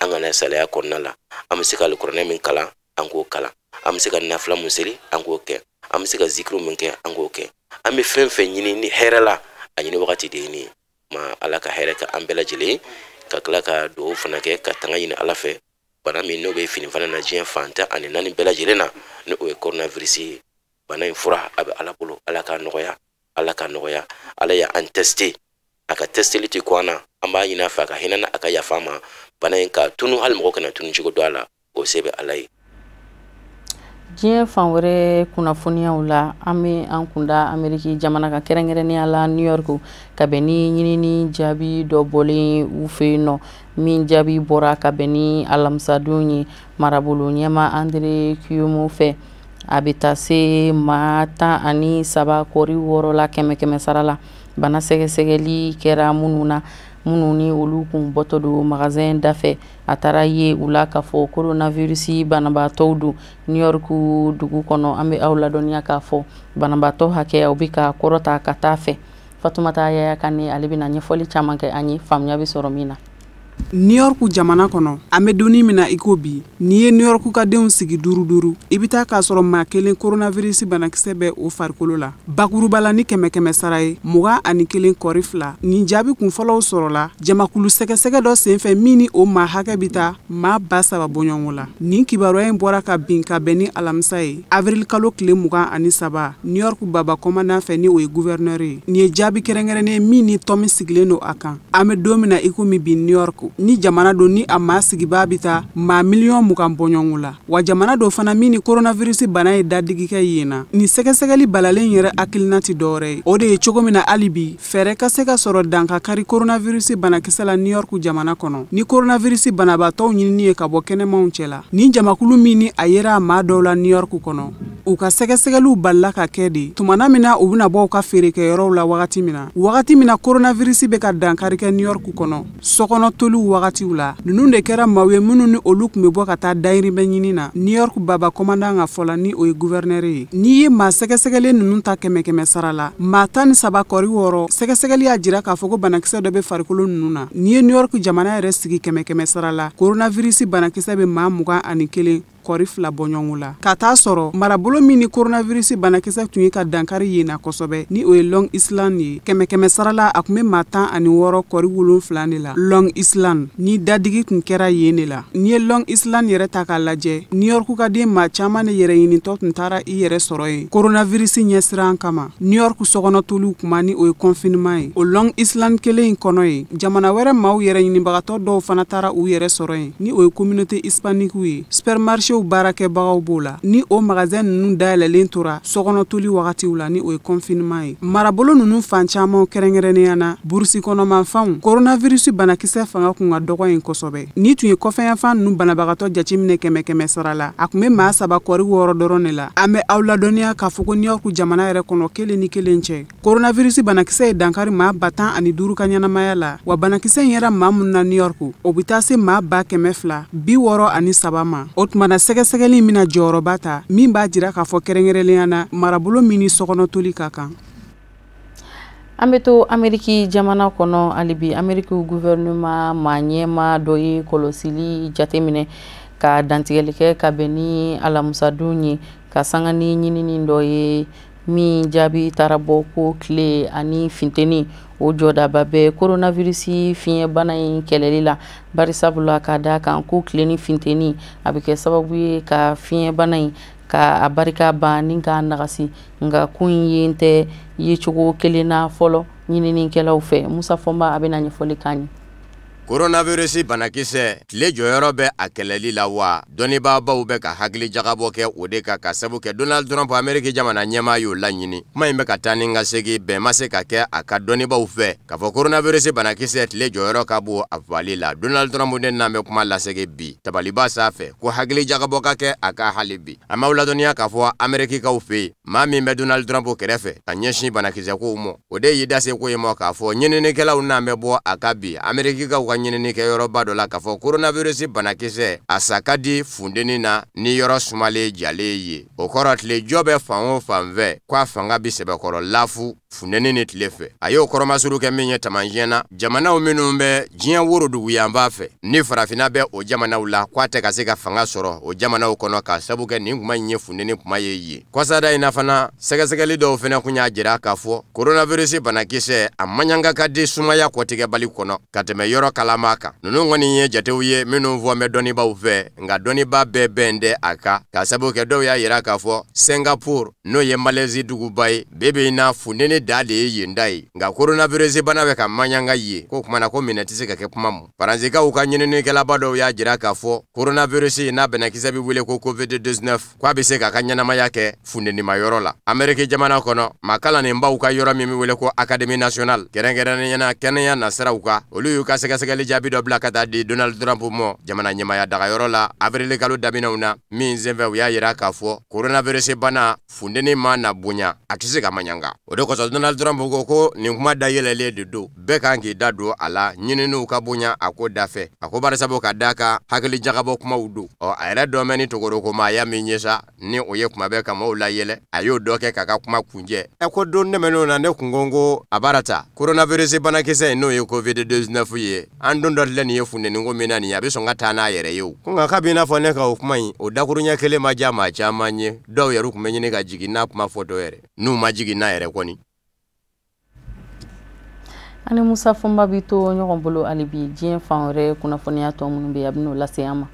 An kana salaya kɔnɔna la. An bɛ se ka alikuranɛ min kalan, an k'o kalan. An bɛ se ka nafila mun seli, an k'o kɛ. An bɛ se ka zikiru min kɛ, an k'o kɛ. An bɛ fɛn fɛn ɲini ni hɛrɛ la, a ɲini wagati de ye nin ye. Ma Ala ka hɛrɛ kɛ an bɛɛ lajɛlen, ka tila ka dugawu fana kɛ, ka tanga ɲini Ala fɛ. Bana min n'o bɛ fini fana na diɲɛ fan 14 bɛɛ lajɛlen na, ni o ye coronavirus ye, bana in fura a bɛ Ala bolo. Ala k'a nɔgɔya, Ala k'a nɔgɔya. Ala y'an tester. A ka testeli tɛ ko an na. An b'a ɲini a fɛ a ka hinɛ na, a ka yafa an ma, bana in ka tunu, hali mɔgɔ kana tunu cogo dɔ a la, o se bɛ Ala ye. Diɲɛ fan wɛrɛ kunnafoniyaw la, an bɛ an kunda Ameriki jamana kan, kɛrɛnkɛrɛnnenya la New York, ka bɛn ni ɲinini jaabi dɔ bɔlen u fɛ yen nɔ, min jaabi bɔra ka bɛn ni alamisadon ye marabolo ɲɛma Andrew Cuomo fɛ. A bɛ taa se maa 13.6 la 100 sara la, bana sɛgɛsɛgɛli kɛra minnu na, minnu ni olu kun bɔtɔ don magasin dafɛ. A taara ye u la k'a fɔ coronavirus banabaatɔw don New York dugu kɔnɔ. An bɛ aw ladɔnniya k'a fɔ banabaatɔ hakɛyaw bɛ ka kɔrɔta ka taa fɛ. Fatumata Yaya Kane, ale bɛna ɲɛfɔli caman kɛ an ye, faamuya bɛ sɔrɔ min na. New York jamana kɔnɔ, an bɛ donni min na i ko bi, n'i ye New York ka denw sigi duuru duuru, i bɛ taa k'a sɔrɔ maa kelen coronavirus banakisɛ bɛ o farikolo la. Bakuruba la, ni 100 sara ye, 21.2. Nin jaabi kunfɔlɔw sɔrɔla jamakulu sɛgɛsɛgɛ dɔ senfɛ, min ni o maa hakɛ bɛ taa maa 3000 bɔɲɔgɔnko la. Nin kibaruya in bɔra ka bin ka bɛn ni alamisa ye, avril kalo tile 23, New York baba kɔmandan fɛ, ni o ye gouverneur ye. Nin ye jaabi kɛrɛnkɛrɛnnen min ni tɔn min sigilen don a kan. An bɛ don min na i komi bi, New York ni jamana don ni a maa sigibaa bɛ taa maa 20 miliyɔn bɔɲɔgɔnko la, wa jamana dɔ fana min ni coronavirus bana ye dadigi kɛ yen na. Nin sɛgɛsɛgɛli balalen yɛrɛ hakilina tɛ dɔwɛrɛ ye, o de ye cogo min na hali bi fɛɛrɛ ka se ka sɔrɔ dan ka kari coronavirus banakisɛ la New York jamana kɔnɔ, ni coronavirus banabaatɔw ɲinini ye ka bɔ kɛnɛmaw cɛ la. Nin jamakulu min ni a yera a maa dɔw la New York kɔnɔ, u ka sɛgɛsɛgɛliw balila ka kɛ de tumana min na u bɛna bɔ u ka feerekɛyɔrɔw la, wagati min na coronavirus bɛ ka dankari kɛ New York kɔnɔ, sokɔnɔ toliw wagatiw la. Ninnu de kɛra maaw ye minnu ni olu tun bɛ bɔ ka taa dayirimɛ ɲini na. New York baba kɔmandan ka fɔ la, ni o ye gouverneur ye, n'i ye maa sɛgɛsɛgɛlen ninnu ta 100 sara la, maa 13.6, sɛgɛsɛgɛli y'a jira k'a fɔ ko banakisɛ dɔ bɛ farikolo ninnu na. N'i ye New York jamana yɛrɛ sigi 100 sara la, coronavirus banakisɛ bɛ maa 21.2 bɔɲɔgɔnko la. Ka taa sɔrɔ marabolo min ni coronavirus banakisɛ tun ye ka dankari yen na kosɛbɛ, ni o ye Long Island ye, 100 sara la, a tun bɛ maa 16.7 de la Long Island, ni dadigi tun kɛra yen de la. N'i ye Long Island yɛrɛ ta k'a lajɛ, New York ka den maa caman de yɛrɛ ɲinitɔ tun taara i yɛrɛ sɔrɔ yen coronavirus ɲɛsiran kama. New York sokɔnɔ toliw kuma, ni o ye confinement ye, o Long Island kelen in kɔnɔ yen, jamana wɛrɛ maaw yɛrɛ ɲinibagatɔ dɔw fana taara u yɛrɛ sɔrɔ yen, ni o ye communauté hispanique ye. Supermarché baarakɛbagaw b'o la, ni o magasin ninnu dayɛlɛlen tora sokɔnɔ toli wagatiw la, ni o ye confinement ye. Marabolo ninnu fan caman, kɛrɛnkɛrɛnnenya na burusi kɔnɔmanfanw, coronavirus banakisɛ fanga kun ka dɔgɔ yen kosɛbɛ. Ni tun ye kɔfɛyanfan ninnu banabagatɔ jateminɛ 100 sara la, a tun bɛ maa 3.6 dɔrɔn de la. An bɛ aw ladɔnniya k'a fɔ ko New York jamana yɛrɛ kɔnɔ kelen ni kelen cɛ, coronavirus banakisɛ ye dankari maa 15 000 ka ɲɛnamaya la, wa banakisɛ in yɛrɛ maa minnu na New York, o bɛ taa se maa 263 000 ma. O tuma na, sɛgɛsɛgɛli in bɛna jɔyɔrɔba ta min b'a jira k'a fɔ kɛrɛnkɛrɛnnenya na marabolo min ni sokɔnɔ toli ka kan. An bɛ to Ameriki jamana kɔnɔ halibi. Ameriki gouvernement maa ɲɛma dɔ ye kɔlɔsili jateminɛ ka dantigɛli kɛ ka bɛn ni alamusadon ye, ka sanga ni ɲinini dɔ ye min jaabi taara bɔ ko tile ani funteni, o jɔdaba bɛ coronavirus fiɲɛbana in kɛlɛli la, barisabula ka da kan ko tile ni funteni a bɛ kɛ sababu ye ka fiɲɛbana in ka a barika ban ni k'a nagasi. Nka ko in ye tɛ yecogo kelen na fɔlɔ ɲininikɛlaw fɛ. Musa Fɔnba, a bɛna ɲɛfɔli k'an ye. Coronavirus banakisɛ, tile jɔyɔrɔ bɛ a kɛlɛli la wa? Dɔnnibaabaw bɛ ka hakili jagabɔ kɛ o de kan, ka sabu kɛ Donald Trump, Ameriki jamana ɲɛmaa, y'o laɲini. Kuma in bɛ ka taa ni ka segin, bɛn ma se ka kɛ a ka dɔnnibaaw fɛ k'a fɔ coronavirus banakisɛ, tile jɔyɔrɔ ka bon a fagali la. Donald Trump de n'an bɛ kuma lasegin bi tabaliba sanfɛ ko hakili jagabɔ ka kɛ a ka hali bi. An b'aw ladɔnniya k'a fɔ Amerikikaw fɛ yen, maa min bɛ Donald Trump kɛrɛfɛ ka ɲɛsin banakisɛ kow ma, o de y'i da se ko in ma k'a fɔ ɲininikɛlaw n'an bɛ bɔ a ka bi Amerikikaw ka ɲininikɛyɔrɔba dɔ la k'a fɔ coronavirus banakisɛ a sa ka di funteni na ni yɔrɔ sumalen jalen ye. O kɔrɔ, tile jɔ bɛ fan o fan fɛ, k'a fanga bi sɛbɛkɔrɔ lafu funteni ni tile fɛ. A y'o kɔrɔmasuru kɛ min ye taamasiyɛn na, jamanaw minnu bɛ diɲɛ woroduguyanfan fɛ, ni farafinna bɛ o jamanaw la, k'a tɛ ka se ka fanga sɔrɔ o jamanaw kɔnɔ, ka sabu kɛ nin kuma in ye funteni kuma ye yen. Kɔsada in na fana, sɛgɛsɛgɛli dɔw fana kun y'a jira k'a fɔ coronavirus banakisɛ a maɲanga ka di sumaya kɔtigɛbali kɔnɔ ka tɛmɛ yɔrɔ. kalama kan. Ninnu kɔni ye jatew ye minnu fɔ bɛ dɔnnibaaw fɛ, nka dɔnnibaa bɛɛ bɛn tɛ a kan, k'a sababu kɛ dɔw y'a yira k'a fɔ Singapour, n'o ye Malaisie duguba ye, bi bi in na funteni da de ye yen da ye, nka coronavirus bana bɛ ka maɲanga yen, k'o kumana ko minɛ tɛ se ka kɛ kuma ma. Faransikaw ka ɲininikɛlaba dɔw y'a jira k'a fɔ coronavirus n'a banakisɛ bɛ wele ko COVID-19, k'a bɛ se k'a ka ɲɛnamaya kɛ funtenima yɔrɔ la. Ameriki jamana kɔnɔ, maa kalannenbaw ka yɔrɔ min bɛ wele ko Académie nationale, kɛrɛnkɛrɛnnenya la kɛnɛya nasiraw kan, olu y'u ka sɛgɛsɛgɛli jaabi dɔ bila ka taa di Donald Trump ma jamana ɲɛmaaya dagayɔrɔ la avril kalo daminɛw na, min senfɛ u y'a jira k'a fɔ coronavirus bana funteni ma na bonya, a tɛ se ka maɲanga. O de kosɔn Donald Trump ko ko nin kuma dayɛlɛlen de don, bɛɛ kan k'i da don a la, ɲininiw ka bonya a ko dafɛ. A ko barisabu ka d'a kan hakili jagabɔ kumaw don. Ɔ a yɛrɛ dɔn bɛ ni togorokomaaya min ye sa, ni o ye kuma bɛɛ ka maaw layɛlɛ, a y'o dɔ kɛ k'a ka kuma kunjɛ. Ɛ ko don tɛmɛnenw na ne kun ko ko a baara ta coronavirus banakisɛ in n'o ye COVID-19 ye, an don dɔ filɛ nin ye funteniko min na nin ye, a bɛ sɔn ka taa n'a yɛrɛ ye o. Ko nka kabi i n'a fɔ ne ka o kuma in, o dakuruɲɛ kelen ma diya maa caman ye, dɔw yɛrɛ tun bɛ ɲini ka jigin n'a kuma fɔtɔ yɛrɛ, n'u ma jigin n'a yɛrɛ kɔni. Ani Musa Fɔnba bi to ɲɔgɔn bolo hali bi diɲɛ fan wɛrɛ kunnafoniya tɔ minnu bɛ yen, a bɛ n'o lase an ma.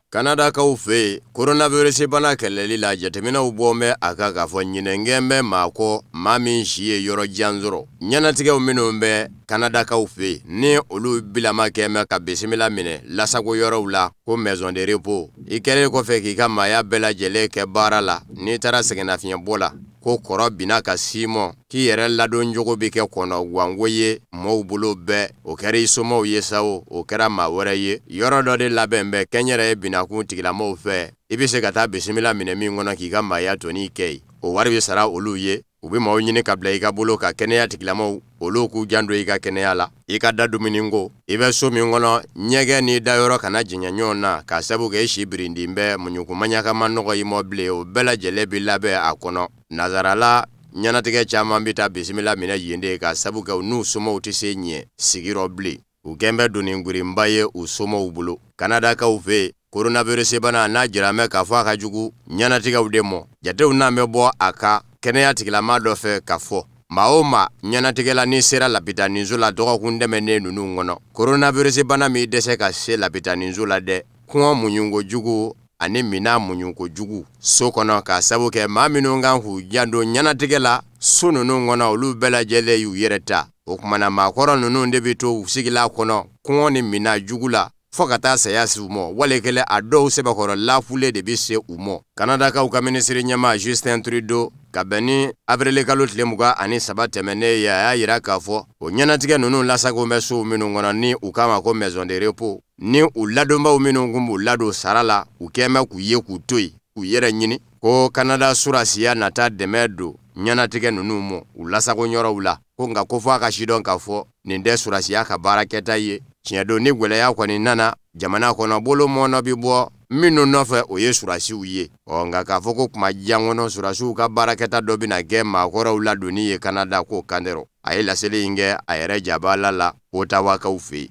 Kanadakaw fɛ yen, coronavirus bana kɛlɛli la, jateminɛw bɔ bɛ a kan k'a fɔ ɲinɛnkɛ bɛ maa kɔ, maa min si ye yɔrɔ jan sɔrɔ. Ɲɛnatigɛw minnu bɛ Kanadakaw fɛ yen, ni olu bilama kɛ mɛ ka bisimila minɛ lasago yɔrɔw la ko maison de repos, i kɛlen kɔfɛ k'i ka maaya bɛɛ lajɛlen kɛ baara la, n'i taara sɛgɛnnafiɲɛbɔ la, ko kɔrɔ binna ka s'i mɔ, k'i yɛrɛ ladon cogo bɛ kɛ kɔnɔ ganko ye mɔɔw bolo bɛɛ, o kɛra i somɔgɔw ye sa o, o kɛra maa wɛrɛ ye. Yɔrɔ dɔ de labɛn bɛ kɛnyɛrɛye binakun tigilamɔgɔw fɛ, i bɛ se ka taa bisimila minɛ min kɔnɔ k'i ka maaya tɔni kɛ yen. O wari bɛ sara olu ye, u bɛ maaw ɲini ka bila i ka bolo ka kɛnɛya tigilamɔgɔw, olu k'u janto i ka kɛnɛya la, i ka da dumuni ko, i bɛ so min kɔnɔ, ɲɛgɛn n'i dayɔrɔ kana janya ɲɔgɔn na, k'a sabu kɛ i si birindin bɛ, muɲukumaɲaka ma nɔgɔ i mɔ bilen, o bɛɛ lajɛlen bɛ labɛn a kɔnɔ. Nazarala ɲɛnatigɛ caman bɛ taa bisimila minɛ yen de, k'a sabu kɛ u n'u somɔgɔw tɛ se ɲɛ sigiyɔrɔ bilen. U kɛn bɛ doni girinba ye u somɔgɔw bolo. Kanadakaw fɛ yen, coronavirus bana n'a jira mɛ k'a fɔ a ka jugu ɲɛnatigɛw de mɔ. Jatew n'an bɛ bɔ a ka kɛnɛya tigilama dɔ fɛ k'a fɔ maa o maa ɲɛnatigɛla n'i sera lapitaninso la dɔgɔkun tɛmɛnen ninnu kɔnɔ, coronavirus bana m'i dɛsɛ ka se lapitaninso la dɛ, kɔngɔ muɲukojugu ani minan muɲukojugu so kɔnɔ, k'a sabu kɛ maa minnu kan k'u janto ɲɛnatigɛ la so ninnu kɔnɔ, olu bɛɛ lajɛlen y'u yɛrɛ ta. O kumana maakɔrɔ ninnu de bɛ to u sigila kɔnɔ kɔngɔ ni minan jugu la fo ka taa saya se u mɔ, wale kɛlen a dɔw sɛbɛkɔrɔ lafule de bɛ se u mɔ. Kanadakaw ka minisiri ɲɛmaa Justin Trudeau, ka bɛn ni avril kalo tile 23 tɛmɛnen ye, a y'a yira k'a fɔ o ɲɛnatigɛ ninnu lasago bɛ sow minnu kɔnɔ ni u k'a ma ko maison de repos, ni u ladonbaw minnu kun b'u ladon sara la, u kɛn bɛ k'u ye k'u to yen k'u yɛrɛ ɲini, ko Kanada surasiya nata dɛmɛ don ɲɛnatigɛ ninnu mɔ u lasago yɔrɔw la, ko nka ko fɔ a ka sidɔn k'a fɔ nin tɛ surasiya ka baarakɛta ye. Tiɲɛ don, ni gwɛlɛya kɔni nana jamana kɔnɔ, bolo mɔnɔ bɛ bɔ minnu nɔfɛ, o ye surasiw ye. Ɔ nka k'a fɔ ko kuma jan kɔnɔ surasiw ka baarakɛta dɔ bɛna kɛ maakɔrɔw ladonni ye Kanada, k'o kan tɛ. A ye laseli in kɛ a yɛrɛ jabala la Otawakaw fɛ yen.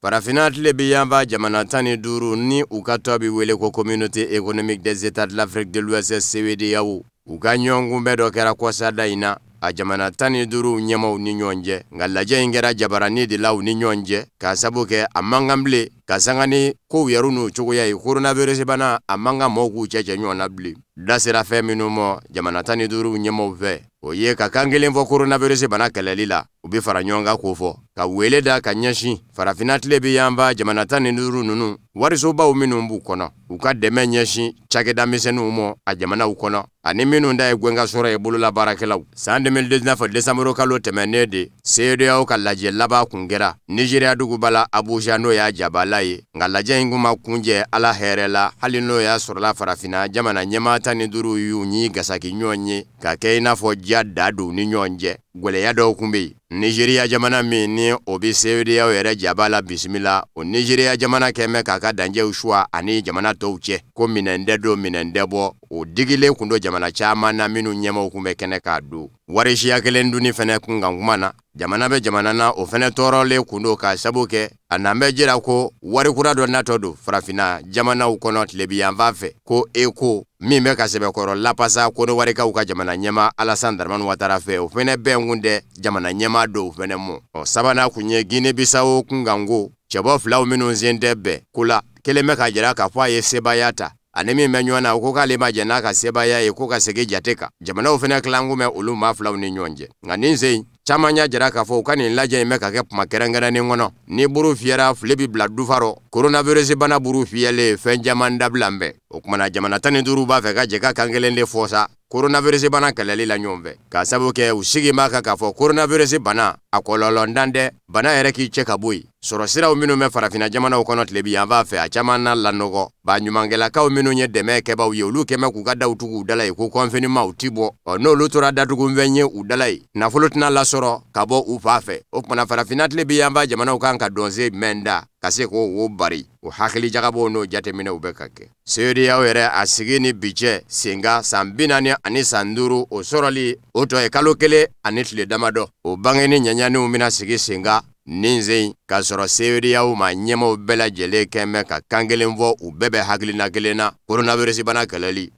Farafinna tile bɛ yanfan jamana 15 ni u ka tɔn bɛ wele ko Communauté économique des États de l'Afrique de l'Ouest CEDEAO, u ka ɲɔgɔnkunbɛn dɔ kɛra kɔsada in na a jamana 15 ɲɛmaw ni ɲɔgɔn cɛ. Nka lajɛ in kɛra jabaranin de la u ni ɲɔgɔn cɛ, k'a sabu kɛ a man kan bilen ka sanga ni kow yɛrɛ n'u cogoya ye, coronavirus bana a man kan mɔgɔw k'u cɛ ɲɔgɔn na bilen. Da sera fɛn minnu ma jamana 15 ɲɛmaw fɛ, o ye ka kan kelen fɔ coronavirus bana kɛlɛli la, u bɛ fara ɲɔgɔn kan k'o fɔ, ka wele da ka ɲɛsin farafinna tile bɛ yanfan jamana 15 ninnu warisobaw minnu b'u kɔnɔ, u ka dɛmɛ ɲɛsin cakɛda misɛnninw ma a jamanaw kɔnɔ, ani minnu ta ye gɛnkasɔrɔ ye bololabaarakɛlaw. San 2019 décembre kalo tɛmɛnen de CEDEAO ka lajɛ laban kun kɛra Nigéria duguba la Abuja, n'o y'a jabala ye. Nka lajɛ in kun ma kunjɛ Ala hɛrɛ la, hali n'o y'a sɔrɔla farafinna jamana ɲɛmaa 15 y'u ɲi gasaki ɲɔgɔn ye ka kɛ i n'a fɔ ja da don ni ɲɔgɔn cɛ. Gwɛlɛya dɔw kun bɛ yen. Nigéria jamana min ni o bɛ CEDEAO yɛrɛ jaba la bisimila, o Nigéria jamana kɛn bɛ k'a ka danjɛw suwa ani jamana tɔw cɛ, ko minɛn tɛ don minɛn tɛ bɔ. O digilen kun don jamana caman na minnu ɲɛmaaw kun bɛ kɛnɛ k'a don. Wari siya kelen dunni fɛnɛ kun kan kuma na, jamana bɛ jamana na o fɛnɛ tɔɔrɔlen kun don, k'a sabu kɛ a n'an bɛ jira ko wari kura dɔ natɔ don farafinna jamanaw kɔnɔ tilebiyanfan fɛ, ko ECO, Min bɛ ka sɛbɛkɔrɔ lapasa Kɔnɔwarikaw ka jamana ɲɛmaa Alassane Dramane Ouattara fɛ, o fɛnɛ bɛn kun tɛ jamana ɲɛmaa dɔw fɛnɛ mɔ. Ɔ sabanan kun ye Guinée Bissau kunkanko, cɛbɔ filaw minnu sen tɛ bɛn ko la, kelen bɛ ka jira k'a fɔ a ye sebaaya ta, ani min bɛ ɲɔgɔn na o ko k'ale ma jɛn n'a ka sebaaya ye, ko ka segin jate kan. Jamanaw fɛnɛ tilankun bɛ olu maa filaw ni ɲɔgɔn cɛ. Nka nin sen caman y'a jira k'a fɔ u ka nin lajɛ in bɛ ka kɛ kuma kɛrɛnkɛrɛnnen kɔnɔ. Ni buru fiyɛra, file bɛ bila dufa rɔ. Coronavirus bana buru fiyɛlen fɛn caman dabila bɛ. O kumana jamana 15 b'a fɛ ka jɛ ka kan kelen de fɔ sa coronavirus bana kɛlɛli la ɲɔgɔn fɛ, k'a sabu kɛ u sigi b'a kan k'a fɔ coronavirus bana a kɔlɔlɔntan tɛ, bana yɛrɛ k'i cɛ ka bɔ yen. Sɔrɔ siraw minnu bɛ farafinna jamanaw kɔnɔ tilebi yan b'a fɛ a caman na lanɔgɔ. Ba ɲumankɛlakaw minnu ye dɛmɛ kɛbaaw ye, olu kɛmɛ k'u ka daw tugu u dala ye ko confinement u ti bɔ. Ɔ n'olu tora datugunfɛn ye u dala ye, nafolo tɛna lasɔrɔ ka bɔ u fa fɛ. O kumana farafinna tilebi yan b'a jamanaw kan ka dɔnse mɛn da ka se k'o wo bari. O hakili jagabɔw n'o jateminɛw bɛ ka kɛ. CEDEAO yɛrɛ a sigi ni bi cɛ senka san 40 ani san 5, o sɔrɔli o tɔ ye kalo 1 ani tile damadɔ. O bangeni ɲɛɲaniw bɛna sigi senka nin sen k'a sɔrɔ CEDEAO ma ɲɛmaw bɛɛ lajɛlen kɛn bɛ ka kan kelen fɔ, u bɛɛ bɛ hakilina kelen na coronavirus bana kɛlɛli.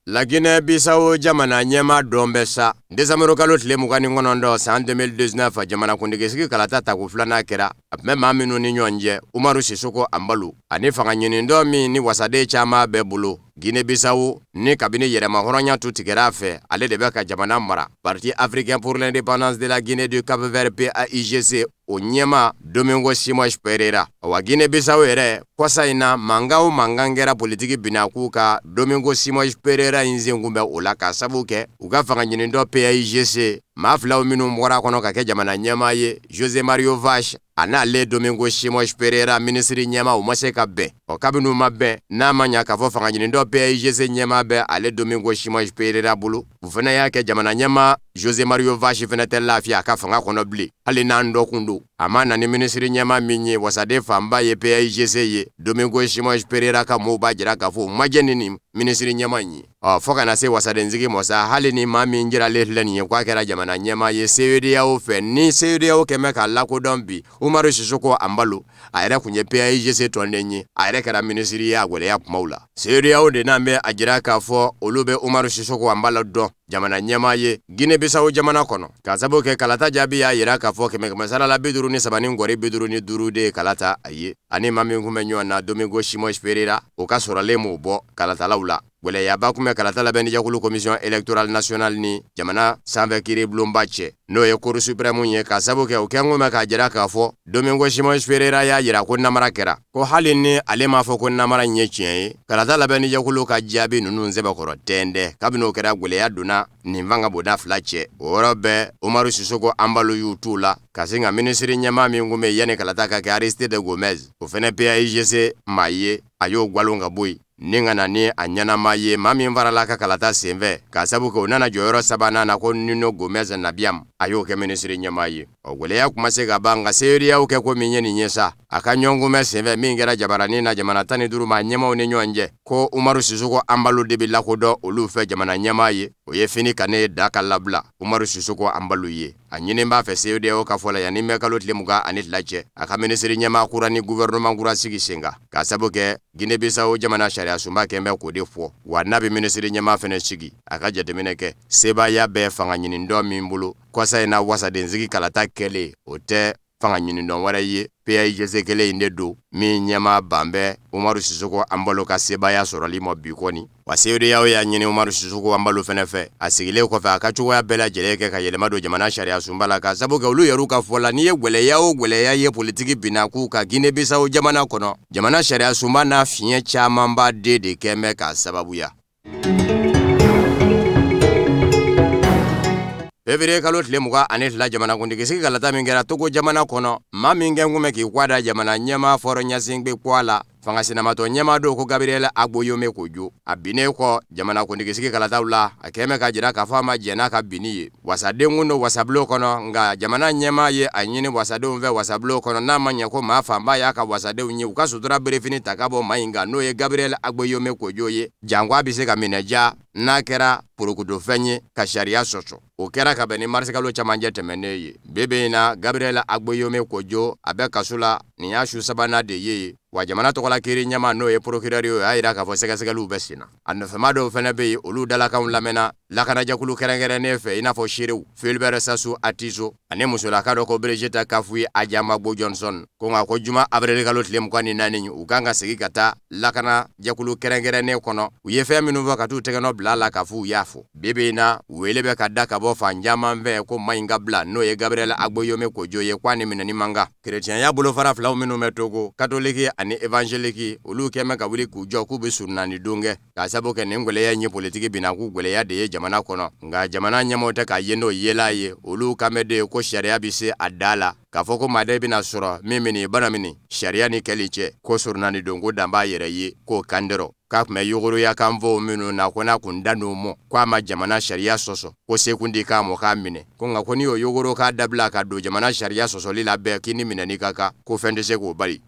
Laginɛ Bissau jamana ɲɛmaa dɔn bɛ sa. Desanburu kalo tile 29 san 2019, jamanakuntigisigi kalata tako filanan kɛra. A tun bɛ maa minnu ni ɲɔgɔn cɛ, Umaru Sisoko Anbalo ani fanga ɲinitɔ min ni wasaden caman bɛɛ bolo Guinée Bissau, ni kabini yɛrɛmahɔrɔnya tu tigɛra a fɛ, ale de bɛ ka jamana mara. Parti africain pour l'indépendance de la Guinée du Cap-Vert PAIGC, o ɲɛma Domingo Simões Pereira. Wa Guinée Bissau yɛrɛ kɔsa in na, mankan o mankan kɛra politiki binakun ka, Domingo Simões Pereira in sen kun bɛ o la, k'a sabu kɛ u ka fanga ɲinitɔ PAIGC maa filaw minnu bɔra kɔnɔ ka kɛ jamana ɲɛmaa ye, José Mario Vaz a n'ale Domingo Simões Pereira minisiri ɲɛmaa, u ma se ka bɛn. Ɔ kabini u ma bɛn, n'a ma ɲa k'a fɔ fanga ɲinitɔ PAIGC ɲɛmaa bɛ ale Domingo Simões Pereira bolo, u fana y'a kɛ jamana ɲɛmaa José Mario Vaz fana tɛ lafiya a ka fanga kɔnɔ bilen, hali n'an dɔkun don. A ma na ni minisiri ɲɛmaa min ye, wasaden fanba ye PAIGC ye, Domingo Simões Pereira ka mɔɔw b'a jira k'a fɔ u ma jɛn ni nin minisiri ɲɛmaa in ye. Ɔ fo ka na se wasadensigi mɔ sa, hali ni maa min jiralen filɛ nin ye k'a kɛra jamana ɲɛmaa ye CEDEAO fɛ, ni CEDEAO kɛn bɛ k'a lakodɔn bi, Umaru Sisoko Anbalo, a yɛrɛ kun ye PAIGC tɔnden ye, a yɛrɛ kɛra minisiri ye a gwɛlɛya kumaw la. CEDEAO de n'an bɛ a jira k'a fɔ olu bɛ Umaru Sisoko Anbalo dɔn jamana ɲɛmaa ye Guinée Bissau jamana kɔnɔ, k'a sababu kɛ kalata jaabi y'a jira k'a fɔ kɛmɛ sara la 53 ni gɔri 55 de ye kalata a ye. Ani maa min kun bɛ ɲɔgɔn na, Domingo Simões Pereira, o ka sɔrɔlen m'o bɔ kalatalaw la. Gwɛlɛyaba kun bɛ kalata labɛnnijɛkulu Commission électorale nationale ni jamana sanfɛ kiiribulonba cɛ, n'o ye Cour suprême ye, k'a sababu kɛ o kɛnkun bɛ k'a jira k'a fɔ Domingo Simões Pereira y'a jira ko namara kɛra, ko hali ni ale m'a fɔ ko namara in ye tiɲɛ ye, kalata labɛnnijɛkulu ka jaabi ninnu sɛbɛkɔrɔ tɛntɛ. Kabini o kɛra, gwɛlɛya donna nin fanga bonda fila cɛ. O yɔrɔ bɛɛ, Umaru Sisoko Anbalo y'u t'u la ka sin ka minisiri ɲɛmaa min kun bɛ yanni kalata ka kɛ, Aristide Gomez, o fɛnɛ PAIGC maa ye, a y'o gwalon ka bɔ yen ni ka na ni a ɲɛnama ye, maa min farala ka kalata senfɛ, k'a sabu kɛ o nana jɔyɔrɔ sabanan na, ko Nuno Gomez Nabiam, a y'o kɛ minisiri ɲɛmaa ye. Ɔ gwɛlɛya kuma se ka ban, nka CEDEAO kɛ ko min ye nin ye sa, a ka ɲɔgɔnkunbɛn senfɛ min kɛra jabaranin na jamana 15 maa ɲɛmaaw ni ɲɔgɔn cɛ, ko Umaru Sisoko Anbalo de bɛ lakodɔn olu fɛ jamana ɲɛmaa ye, o ye fini ka ne da ka labila Umaru Sisoko Anbalo ye. A ɲini b'a fɛ CEDEAO ka fɔ la, yanni mɛ kalo tile 22 cɛ, a ka minisiri ɲɛmaa kura ni gouvernement kura sigi sen kan, k'a sabu kɛ Guinée Bissau jamana sariya sunba kɛn bɛ k'o de fɔ. Wa n'a bɛ minisiri ɲɛmaa fɛnɛ sigi, a ka jateminɛ kɛ sebaaya bɛɛ fanga ɲinidɔ min bolo kɔsa in na wasadensigi kalata kɛlen, o tɛ fanga ɲinidɔn wɛrɛ ye, PAIGC kelen in de don min ɲɛmaa ban bɛ Umaru Sisoko Anbalo ka sebaaya sɔrɔli ma bi kɔni. Wa CEDEAO y'a ɲini Umaru Sisoko Anbalo fɛnɛ fɛ, a sigilen kɔfɛ, a ka cogoya bɛɛ lajɛlen kɛ ka yɛlɛma don jamana sariya sunba la, k'a sabu kɛ olu yɛrɛw ka fɔ la, n'i ye gwɛlɛya o gwɛlɛya ye politiki binna k'u ka Guinée Bissau jamana kɔnɔ, jamana sariya sunba n'a fiɲɛ camanba de kɛn bɛ k'a sababuya. Février kalo tile 22, jamanakuntigisigi kalata min kɛra Togo jamana kɔnɔ, maa min kɛn kun bɛ k'i kɔ da jamana ɲɛmaa Faure Gnassingbé kɔ a la, fanga sinamatɔ ɲɛmaa don ko Gabriel Agbeyome Kodjo, a binnen kɔ jamanakuntigisigi kalataw la, a kɛn bɛ ka jira k'a fɔ a ma jɛn n'a ka binni ye. Wasaden kun don wasabulon kɔnɔ, nka jamana ɲɛmaa ye a ɲini wasadenw fɛ wasabulon kɔnɔ, n'a ma ɲɛ ko maa fanba y'a ka wasadenw ye, u ka sutura berefini ta ka bɔ maa in kan, n'o ye Gabriel Agbeyome Kodjo ye, janko a bɛ se ka minɛ ja n'a kɛra porokutofɛn ye ka sariya sɔsɔ. O kɛra ka bɛn ni marisikalo camancɛ tɛmɛnen ye. Bi bi in na, Gabriel Agbeyome Kodjo a bɛ kaso la Nin y'a su sabanan de ye wa jamana tɔgɔla kiiri ɲɛmaa n'o ye procureur ye, o y'a jira k'a fɔ sɛgɛsɛgɛliw bɛ sen na. A nɔfɛmaa dɔw fana bɛ yen, olu dalakanw lamɛnna lakanajɛkulu kɛrɛnkɛrɛnnen fɛ, i n'a fɔ seerew Fulbert Sassou Atiso ani musolaka dɔ ko Brigitte Kafui Adjamagbo Johnson. Ko nka ko juma avril kalo tile 24, u kan ka segin ka taa lakanajɛkulu kɛrɛnkɛrɛnnen kɔnɔ. U ye fɛn minnu fɔ ka t'u tɛgɛnɔ bila a la k'a fɔ u y'a fɔ. Bi bi in na, wele bɛ ka da ka bɔ fan caman fɛ ko maa in ka bila, n'o ye Gabriel Agbeyome Kodjo ye, k'a ni minɛni man kan. Kerecɛnya bolofara filaw minnu bɛ Togo, katoliki ani évangélique, olu kɛn bɛ ka wuli k'u jɔ k'u bɛ surunani don kɛ, k'a sabu kɛ nin gwɛlɛya in ye politiki binna k'u gwɛlɛya de ye jamana kɔnɔ. Nka jamana ɲɛmaaw tɛ k'a ye n'o yela ye. Olu kan bɛ de ko sariya bɛ se a da la k'a fɔ ko maa de bɛna sɔrɔ min bɛ nin bana min sariya ni kɛli cɛ, ko surunani don ko dan b'a yɛrɛ ye, k'o kandɔrɔ k'a tun bɛ yuguriya kan fɔ minnu na, ko n'a kun da n'o mɔ ko a ma jamana sariya sɔsɔ, ko sekun di k'a mɔ k'a minɛ. Ko nka ko n'i y'o yuguru k'a dabila ka don jamana sariya sɔsɔli la bɛɛ, k'i ni minɛni ka kan, ko fɛn tɛ se k'o bali.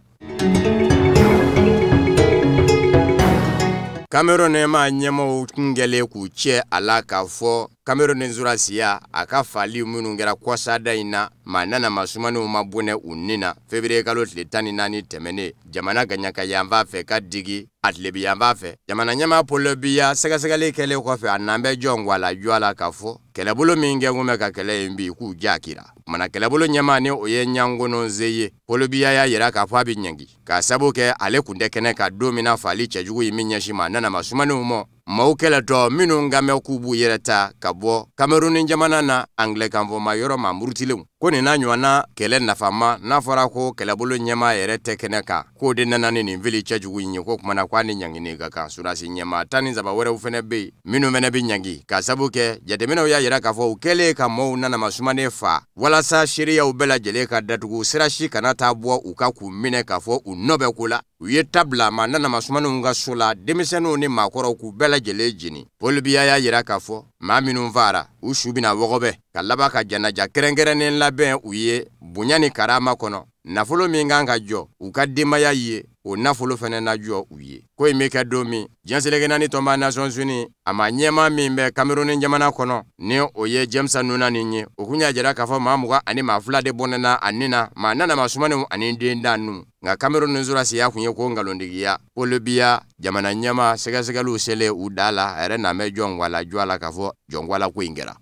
Cameroun maa ɲɛmaaw kun kɛlen k'u cɛ a la k'a fɔ Cameroun sɔrɔdasiya a ka fali minnu kɛra kɔsada in na, maa nana ma sumaninw ma bɔnɛ u ni na février kalo tile 14 tɛmɛnen, jamana gaɲaka yanfan fɛ ka digi a tilebi yanfan fɛ. Jamana ɲɛmaa Paul Biya sɛgɛsɛgɛli kɛlen kɔfɛ, a nan bɛ jɔn a la jɔ a la k'a fɔ kɛlɛbolo min kɛ kun bɛ ka kɛlɛ in bi, k'u jakira. Kumana kɛlɛbolo ɲɛmaa ni o ye Ɲangono Ze ye, Paul Biya y'a yira k'a fɔ a bɛ ɲangi k'a sabu kɛ ale kun tɛ kɛnɛ kan don min na fali cɛjugu ye min ɲɛsin maa nana ma sumaninw mɔ. Maaw kɛlɛtɔ minnu kan bɛ k'u b'u yɛrɛ ta ka bɔ Cameroun jamana na anglais-kanfɔma yɔrɔ ma murutilenw, ko nin n'a ɲɔgɔnna kɛlɛ nafama, n'a fɔra ko kɛlɛbolo ɲɛmaa yɛrɛ tɛ kɛnɛ kan, k'o de nana ni nin fili cɛjugu in ye. Ko kumana k'a ni ɲangini ka kan. Sɔrɔdasi ɲɛmaa 13 wɛrɛw fana bɛ yen minnu fana bɛ ɲangi k'a sabu kɛ jateminɛw y'a yira k'a fɔ u kɛlen ka maaw nanama sumanen fa walasa seereyaw bɛɛ lajɛlen ka datugu, sira si kana taa bɔ u ka k'u minɛ k'a fɔ u nɔ bɛ ko la. U ye ta bila maa nanama sumaninw ka so la, denmisɛnninw ni maakɔrɔw, k'u bɛɛ lajɛlen jeni. Paul Biya y'a yira k'a fɔ maa minnu faara, u su bɛna wɔgɔbɛ ka laban ka janaja kɛrɛnkɛrɛnnen labɛn u ye bonya ni karama kɔnɔ. Nafolo min kan ka jɔ u ka denbaya ye, o nafolo fana na jɔ u ye. Ko in bɛ kɛ don min, diɲɛ seleke naani tɔnba Nations Unies a ma ɲɛmaa min bɛ Cameroun jamana kɔnɔ, ni o ye James Nunani ye, o kun y'a jira k'a fɔ maa 22 de bɔnɛna a ni na, maa nanama sumaninw ani den dan. Nka Cameroun sɔrɔdasiya kun ye ko nkalontigiya. Paul Biya jamana ɲɛmaa, sɛgɛsɛgɛliw selen u da la, a yɛrɛ nan bɛ jɔn a la jɔ a la k'a fɔ jɔn la ko in kɛra.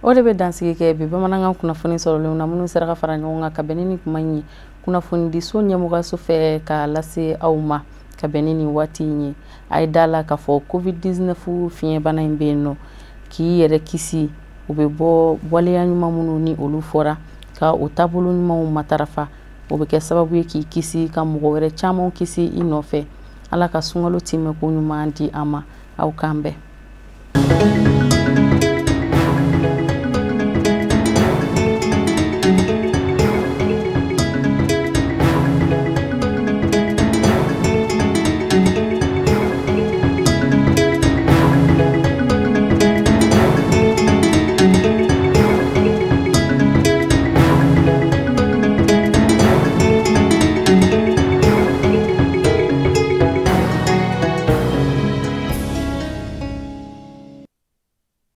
O de bɛ dansigi kɛ bi bamanankan kunnafoni sɔrɔlenw na, minnu sera ka fara ɲɔgɔn kan ka bɛn ni nin kuma in ye kunnafonidiso ɲɛmɔgɔyaso fɛ ka lase aw ma ka bɛn ni nin waati in ye. A ye da la k'a fɔ covid-19 fiɲɛbana in bɛ yen nɔ, k'i yɛrɛ kisi, u bɛ bɔ waleya ɲuman minnu ni olu fɔra ka o taabolo ɲumanw matarafa, o bɛ kɛ sababu ye k'i kisi ka mɔgɔ wɛrɛ caman kisi i nɔfɛ. Ala ka sunkalo timɛ ko ɲuman di an ma. Aw k'an bɛn.